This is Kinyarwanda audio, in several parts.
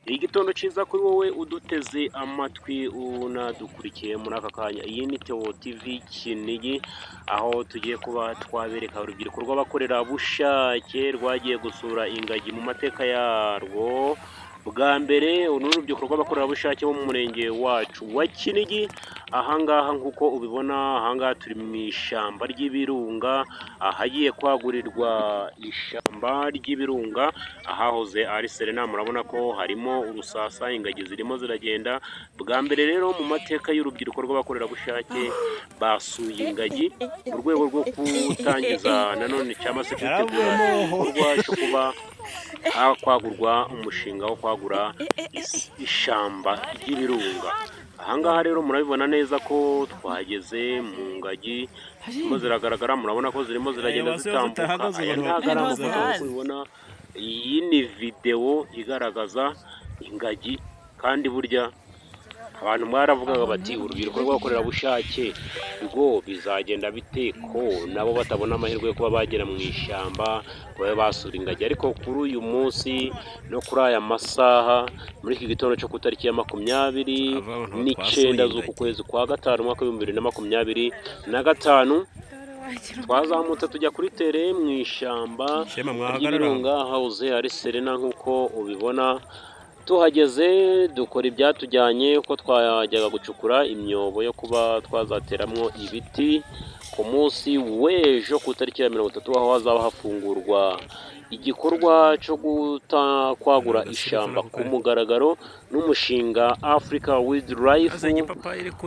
Igitondo cyiza kuri wowe uduteze amatwi, unadukurikiye muri aka kanya. Iyi ni Teo TV Kinigi, aho tugiye kuba twabereka urubyiruko rw'abakorerabushake rwagiye gusura ingagi mu mateka yarwo bwa mbere. Uru ni urubyiruko rw'abakorerabushake bo mu murenge wacu wa Kinigi. Ahangaha nk'uko ubibona, ahangaha turi mu ishyamba ry'ibirunga, ahagiye kwagurirwa ishyamba ry'ibirunga, ahahoze ari Serena. Murabona ko harimo urusasa, ingagi zirimo ziragenda. Bwa mbere rero mu mateka y'urubyiruko rw'abakorerabushake basuye ingagi mu rwego rwo gutangiza nanone cyangwa se kwitegura igikorwa cyo kuba kwagurwa, umushinga wo kwagura ishyamba ry'ibirunga. Ahangaha rero murabibona neza ko twageze mu ngagi, zirimo ziragaragara. Murabona ko zirimo ziragenda zitambuka. Aya ntabwo ari amafoto nk'uko ubibona, iyi ni videwo igaragaza ingagi. Kandi burya abantu mwaravugaga bati: "Urubyiruko rw'abakorerabushake rwo bizagenda bite, ko nabo batabona amahirwe yo kuba bagera mu ishyamba ngo babe basura ingagi?" Ariko kuri uyu munsi no kuri aya masaha, muri iki gitondo cyo ku itariki ya 29 z'uku kwezi kwa gatanu, umwaka w'2025, twazamutse tujya kuri terrain mu ishyamba ry'ibirunga hahoze ari Serena. Nk'uko ubibona, tuhageze dukora ibyatujyanye, uko twajyaga gucukura imyobo yo kuba twazateramo ibiti ku munsi w'ejo ku itariki ya 30, aho hazaba hafungurwa igikorwa cyo kwagura ishyamba ku mugaragaro n'umushinga Africa Wildlife,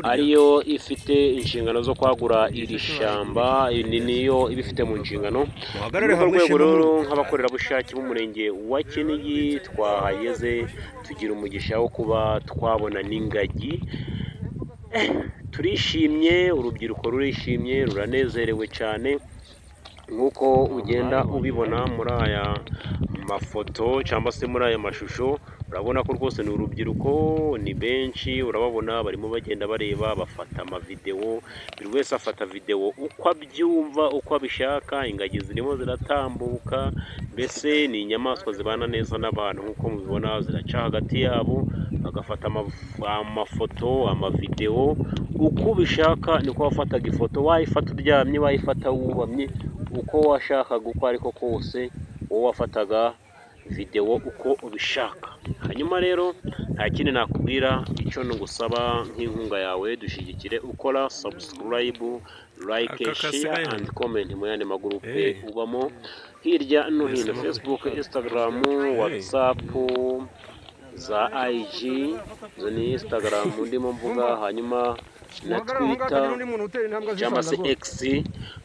ariyo ifite inshingano zo kwagura iri shyamba, ni niyo ibifite mu nshingano. Muri urwo rwego rero, nk'abakorerabushake b'umurenge wa Kinigi, twahageze tugira umugisha wo kuba twabona n'ingagi. Turishimye, urubyiruko rurishimye, ruranezerewe cyane. Nk'uko ugenda ubibona muri aya mafoto cyangwa se muri aya mashusho, urabona ko rwose ni urubyiruko, ni benshi, urababona barimo bagenda bareba, bafata amavidewo, buri wese afata videwo uko abyumva, uko abishaka. Ingagi zirimo ziratambuka, mbese ni inyamaswa zibana neza n'abantu. Nk'uko mubibona, ziraca hagati yabo bagafata amafoto, amavidewo uko ubishaka niko wafataga ifoto. Wayifata uryamye, wayifata wubamye, uko washakaga, uko ariko kose, wowe wafataga videwo uko ubishaka. Hanyuma rero nta kindi nakubwira, icyo ngusaba nk'inkunga yawe, dushyigikire ukora subscribe, like, share and comment mu yandi magurupe ubamo hirya no hino: Facebook, Instagram, WhatsApp, za IG, izo ni Instagram ndimo mvuga, hanyuma na Twitter cyangwa se X.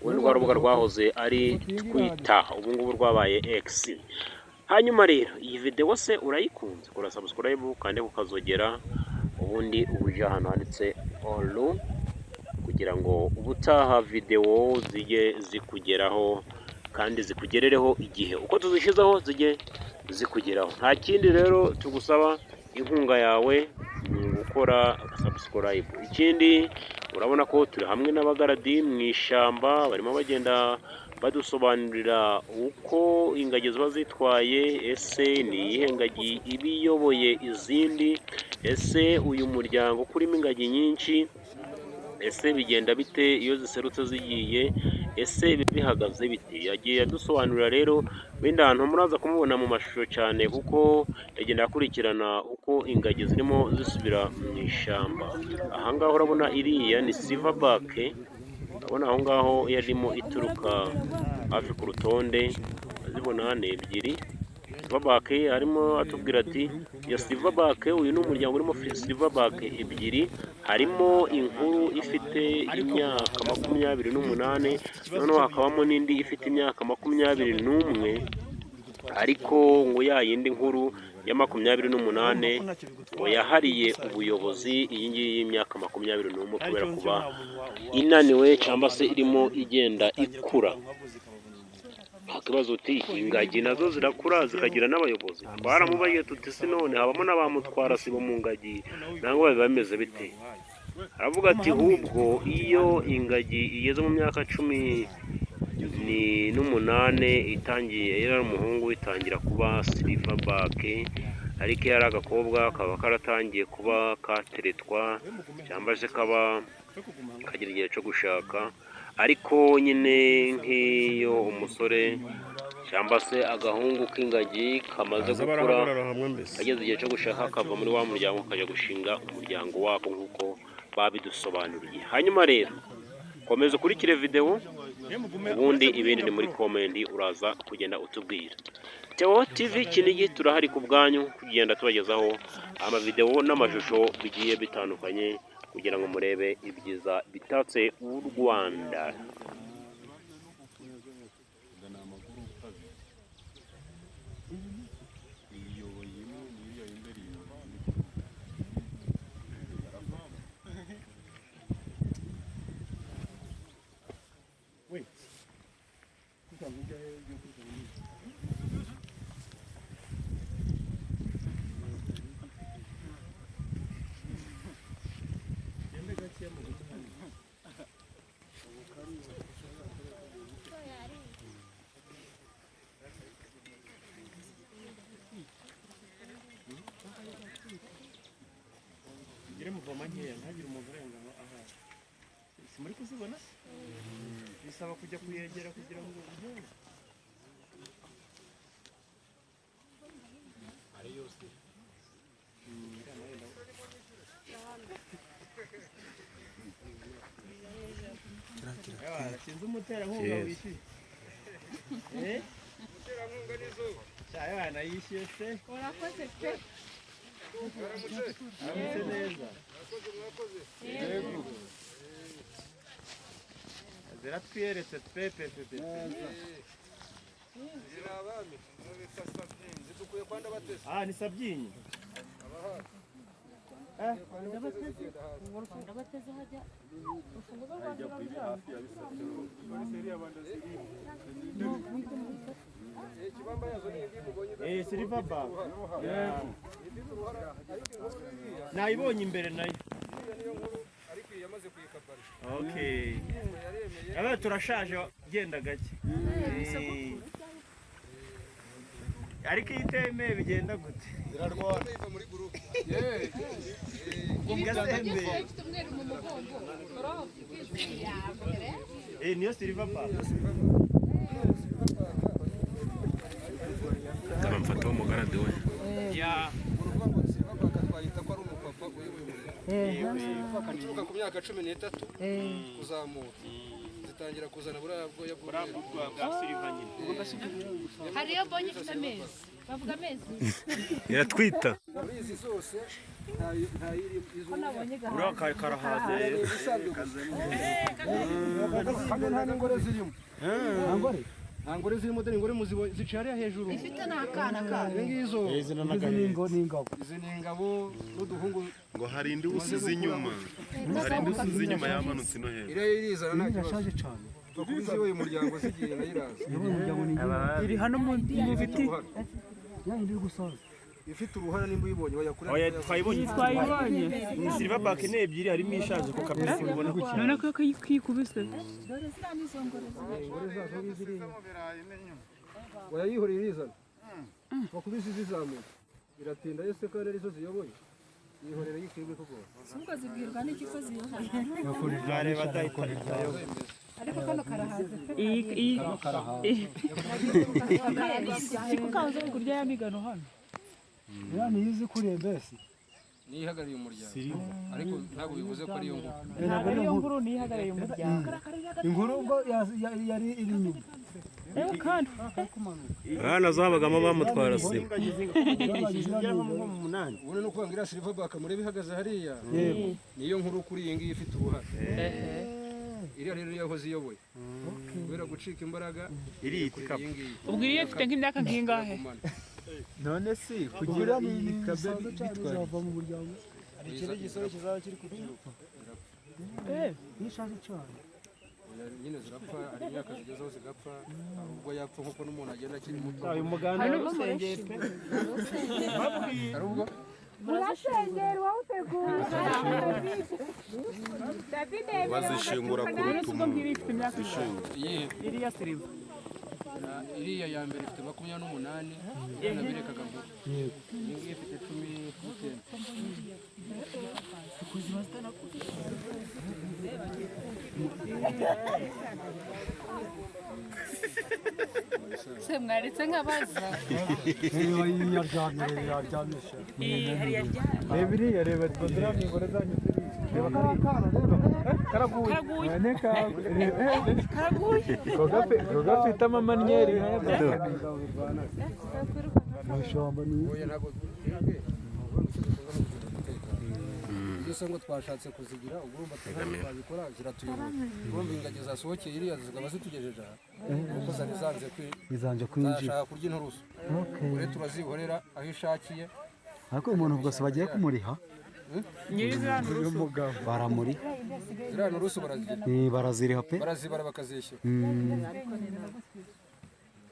Ubu rwa rubuga rwahoze ari Twitter, ubu ngubu rwabaye X. Hanyuma rero iyi videwo se urayikunze? Kora subscribe kandi ukazogera, ubundi ujya ahantu handitse all kugira ngo ubutaha videwo zijye zikugeraho kandi zikugerereho igihe, uko tuzishyizeho zijye zikugeraho. Nta kindi rero tugusaba, inkunga yawe ni ugukora subscribe. Ikindi, urabona ko turi hamwe n'abagaradi mu ishyamba, barimo bagenda badusobanurira uko ingagi ziba zitwaye. Ese ni iyihe ngagi iba iyoboye izindi? Ese uyu muryango ko urimo ingagi nyinshi, ese bigenda bite iyo ziserutse zigiye? Ese bihagaze bite? Yagiye adusobanurira rero. Wenda ahantu muraza kumubona mu mashusho cyane, kuko yagenda akurikirana uko ingagi zirimo zisubira mu ishyamba. Ahangaha urabona iriya ni silverback, urabona aho ngaho yarimo ituruka hafi ku rutonde, zibona ni ebyiri. Silverback, arimo atubwira ati: "Iyo silverback, uyu ni umuryango urimo silverback ebyiri, harimo inkuru ifite imyaka 28, noneho hakabamo n'indi ifite imyaka 21." Ariko ngo ya yindi nkuru ya 28 ngo yahariye ubuyobozi iyi ngiyi y'imyaka 21 kubera kuba inaniwe cyangwa se irimo igenda ikura. Wakibaza uti: "Ingagi nazo zirakura zikagira n'abayobozi?" Twaramubajije tuti: "Si none habamo na ba mutwarasibo mu ngagi, nangwa biba bimeze bite?" Aravuga ati: "Ahubwo iyo ingagi igeze mu myaka 18, itangiye, iyo ari umuhungu itangira kuba silverback." Ariko iyo ari agakobwa kaba karatangiye kuba kateretwa, cyangwa se kaba kagira igihe cyo gushaka. Ariko nyine nk'iyo umusore cyangwa se agahungu k'ingagi kamaze Baza gukura, barahagarara hamwe mbese. kageze igihe cyo gushaka, kava muri wa muryango kajya gushinga umuryango wako nk'uko babidusobanuriye. Hanyuma rero komeza ukurikire videwo, ubundi ibindi ni muri comment, uraza kugenda utubwira. Theo TV Kinigi turahari ku bwanyu, kugenda tubagezaho amavidewo n'amashusho bigiye bitandukanye kugira ngo murebe ibyiza bitatse u Rwanda. Ni amagurupe abiri, iyoboye imwe n'iriya y'imbere iyoboye indi. Ugire muvoma nkeya, ntihagire umuntu urenga aho ahari. Si muri kuzibona se? Bisaba kujya kuyegera kugira ngo ugere. Sinzi umuterankunga wishyuye. Eh? Cyayo yishyuye se. Urakoze pe. Aramutse neza. Ziratwiyeretse pe pe pe pe. Ah, ni Sabyinyo. Ndabateze hajya. Eh, Silver Bar. Nayibonye imbere nayo. Okay. Aba turashaje, genda gake. Eh. Ariko iyo itemeye bigenda gute? Igasembe. Ifite umweru mu mugongo. Eh, niyo Silver Bar. Mfata umugaradi we. Ya. Twahita ko ari umupapa uyoboye umuryango uturuka ku myaka 13 kuzamura, zitangira kuzana buriya bwoya bw'umweru. Bwa Silver nyine. Hari iyo mbonye ifite amezi. Bavuga amezi. Iratwita. Muri izi zose nta yiri izo. Nabonye Uriya karahaze rero. Hano nta n'ingore zirimo, nta ngore zirimo. Dore ingore zicaye hariya hejuru. Ifite n'akana kayo. Izi ngizo Izi ni ingabo. Izi ni ingabo n'uduhungu. Ngo hari indi usize inyuma, hari indi usize inyuma yamanutse ino hepfo. Iriya irizana nta kibazo. Irashaje cyane. Kuba iziyoboye umuryango zigiye nayo iraza. Yabaye umuryango ni ingingo. Iri hano mu biti. Ya yindi iri gusaza. Ifite uruhara nimba uyibonye bayakura. Oya, twayibonye. Twayibonye. Ni Silver Back, ni ebyiri, harimo ishaje ku kabisi ubona ko None ko kikubise. Dore ziriya ni izo ngoro. Ingore zazo ziriya wayayihoreye irizana bakubise zizamuka iratinda yose kandi arizo ziyoboye, yihorera yikirwe koko. Ubwo zibwirwa n'iki ko ziyoboye? Bareba adahita itayoba. Ariko kano karahaze pe. Iyi iyi sikukanze kurya ya migano hano. Ya niyo izi kuriye mbese. Niyo ihagarariye umuryango, ariko ntabwo bivuze ko ariyo nkuru. Ntabwo ariyo nkuru, niyo ihagarariye umuryango. Inkuru ubwo yari iri inyuma. Ewe kandi Abana zabagamo bamutwara sibo. Zigera nko mu munani. Ubundi ni ukuvuga ngo iriya Silver Back murebe ihagaze hariya niyo nkuru kuri iyi ngiyi ifite uruhara. Iriya rero yahoze iyoboye, kubera gucika imbaraga Iriya kuri ikapu. iyi ngiyi ubwo iriya ifite nk'imyaka nk'ingahe? iragumana. None se kugira iyi kabe Isaza cyane bitwara izava mu muryango. Hari ikindi gisore kizaba kiri kubyiruka. Eh, Ishaje cyane. Oya, nyine zirapfa, hari imyaka zigezeho zigapfa, hari ubwo yapfa nk'uko n'umuntu agenda akiri muto. Uyu muganda warusengeye pe. Babwiye. Hari ubwo Murasengera uwawutegura. David. Bazishingura ku None se ubwo rutumu. nk'iriya ifite imyaka ingahe? Iyihe? Iriya Silver. Iriya ya mbere ifite 28, iriya naberekaga mbere. Yego. Iyi ngiyi ifite 19. Se mwaretse nkabaza. Reba iyi yaryamye, reba yaryamye sha. Reba iriya, reba ziriya migore zanyu ziriya. Reba kariya kana, reba. Karaguye. Karaguye. Karaguye. Ko gafite amamanyeri. Mu ishyamba ni Oya, ntabwo twebwe ni ukuvuga ngo icyo dukora ni ukugira umutekano. Iyo se ngo twashatse kuzigira, ubwo urumva ntabwo twabikora, ziratuyobora. Urumva ingagi zasohokeye iriya zikaba zitugejeje aha, kuko zari zanze izanje kwinjira. Zashaka kurya inturusu. Okay. Ubwo rero turazihorera aho ishakiye. Ariko uyu muntu ubwo se bagiye kumuriha? Nyiri Uyu mugabo baramuriha. Ziriya nturusu barazigira. Baraziriha pe. Barazibara bakazishyura.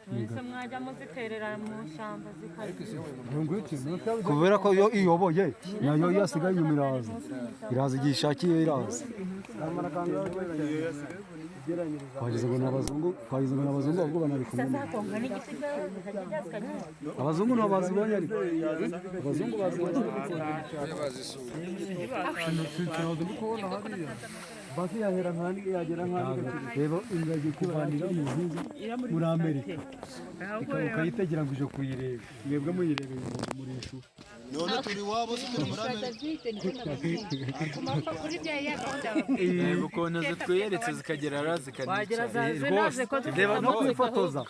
Mwese mwajya muziterera mu ishyamba zikajya. Kubera ko iyo iyoboye nayo iyo asigaye inyuma iraza, iraza igihe ishakiye iraza. Twagize ngo ni abazungu, twagize ngo ni abazungu, ahubwo banari kumwe. Abazungu ntabwo bazibonye, ariko abazungu bazibonye. Basi yagera nkandi, yagera nkandi. Reba ingagi kuvanira umuzungu muri Amerika ukayitegera ngo uje kuyireba, mwebwe muyirebeye muri ishuri. None turi iwabo se, turi muri Amerika? Reba ukuntu zitwiyeretse zikagera hariya zikanicara. Rwose reba no kwifotoza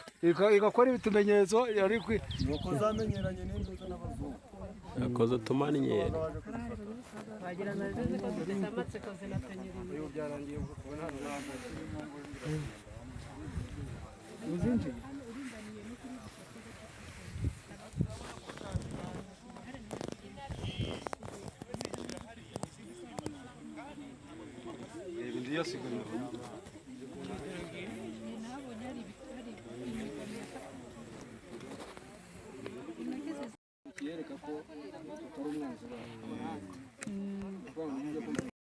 igakora ibitumenyetso ariko Nuko zamenyeranye n'imbuto n'abazungu. Akoze utumanyeri. Wagira ngo zizi ko zifite amatsiko zinatunyuriye. Byarangiye kubona hano n'ahantu. Uzinjiye. Reba indi yasigaye aho. Yereka ko utari umwanzi wawe.